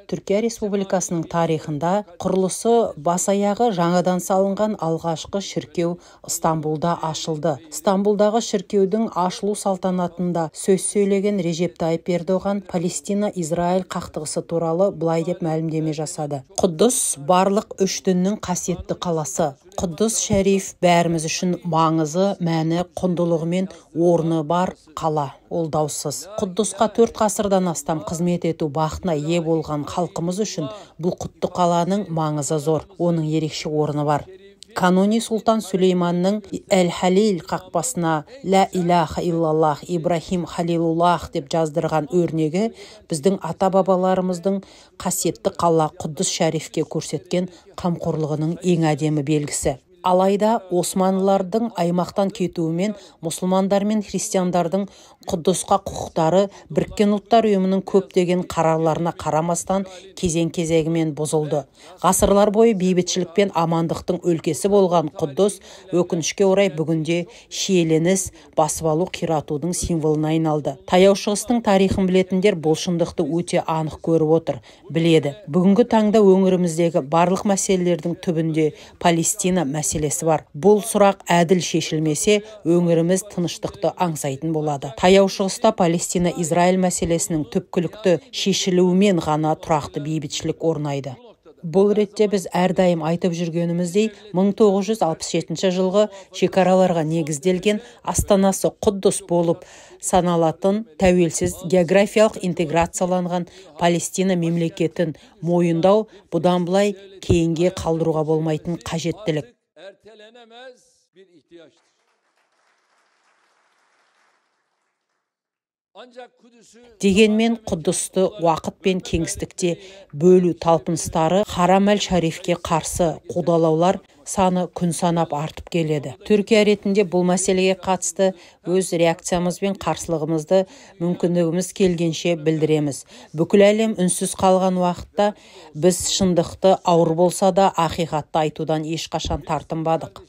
Түркия Республикасының тарихында құрылысы бас-аяғы жаңадан салынған алғашқы шіркеу Стамбулда ашылды. Стамбулдағы шіркеудің ашылу салтанатында сөз сөйлеген Режеп Тайып Ердоған Палестина-Израиль қақтығысы туралы былай деп мәлімдеме жасады. Құддыс барлық үш діннің қасиетті қаласы. Құддыс шәриф бәріміз үшін маңызы, мәні, құндылығы мен орны бар қала. Ол даусыз. Құддысқа 4 ғасырдан астам қызмет ету бақытына ие болған халқымыз үшін бұл құтты қаланың маңызы зор, оның ерекше орны бар. Кануни Сұлтан Сүлейманның Әл-Халил қақпасына «Ла илаха иллаллах, Ибрахим Халилуллах» деп жаздырған өрнегі біздің ата-бабаларымыздың қасиетті қала Құддыс шәрифке көрсеткен қамқорлығының ең әдемі белгісі. Алайда османлылардың аймақтан кетуімен мұсылмандар мен христиандардың Құддысқа құқықтары Біріккен Ұлттар Ұйымының көптеген қарарларына қарамастан кезең-кезегімен бұзылды. Ғасырлар бойы бейбітшілік пен амандықтың өлкесі болған Құддыс өкінішке орай бүгінде шиеленіс, басып алу, қиратудың символына айналды. Таяу Шығыстың тарихын білетіндер бұл шындықты өте анық көріп отыр, біледі. Бүгінгі таңда өңіріміздегі барлық мәселелердің түбінде Палестина мәселесі бар. Бұл сұрақ әділ шешілмесе, өңіріміз тыныштықты аңсайтын болады. Таяу Шығыста Палестина-Израиль мәселесінің түпкілікті шешілуімен ғана тұрақты бейбітшілік орнайды. Бұл ретте біз әрдайым айтып жүргеніміздей, 1967 жылғы шекараларға негізделген астанасы Құддыс болып саналатын тәуелсіз географиялық интеграцияланған Палестина мемлекетін мойындау бұдан былай кейінге қалдыруға болмайтын қажеттілік. Дегенмен Құддысты уақыт пен кеңістікте бөлу талпыныстары Харам әл-Шарифке қарсы қудалаулар саны күн санап артып келеді. Түркия ретінде бұл мәселеге қатысты өз реакциямыз бен қарсылығымызды мүмкіндігіміз келгенше білдіреміз. Бүкіл әлем үнсіз қалған уақытта біз шындықты ауыр болса да ақиқатты айтудан ешқашан тартынбадық.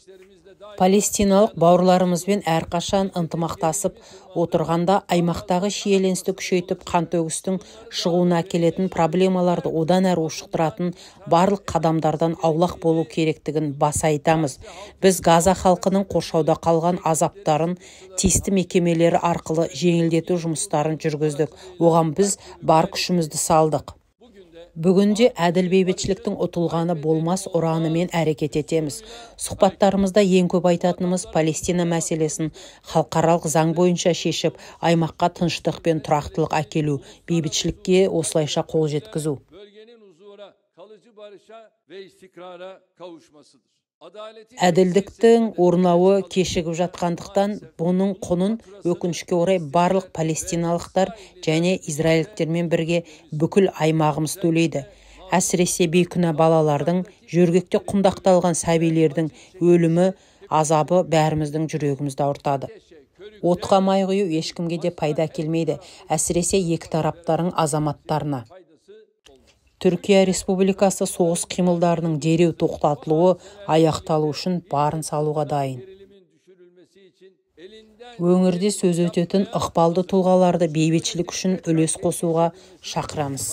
Палестиналық бауырларымызбен әрқашан ынтымақтасып отырғанда аймақтағы шиеленісті күшейтіп, қантөгістің шығуына әкелетін проблемаларды одан әрі ушықтыратын барлық қадамдардан аулақ болу керектігін баса айтамыз. Біз Газа халқының қоршауда қалған азаптарын тиісті мекемелері арқылы жеңілдету жұмыстарын жүргіздік. Оған біз бар күшімізді салдық. Бүгінде әділ бейбітшіліктің ұтылғаны болмас ұранымен әрекет етеміз. Сұхбаттарымызда ең көп айтатынымыз Палестина мәселесін халықаралық заң бойынша шешіп, аймаққа тыныштық пен тұрақтылық әкелу, бейбітшілікке осылайша қол жеткізу. Әділдіктің орнауы кешігіп жатқандықтан, бұның құнын өкінішке орай барлық палестиналықтар және израильдіктермен бірге бүкіл аймағымыз төлейді. Әсіресе бейкүнә балалардың, жөргекте құндақталған сәбилердің өлімі, азабы бәріміздің жүрегімізді ауыртады. Отқа май құю ешкімге де пайда әкелмейді, әсіресе екі тараптардың азаматтарына. Түркия Республикасы соғыс қимылдарының дереу тоқтатылуы аяқталу үшін барын салуға дайын. Өңірде сөз өтетін ықпалды тұлғаларды бейбітшілік үшін үлес қосуға шақырамыз.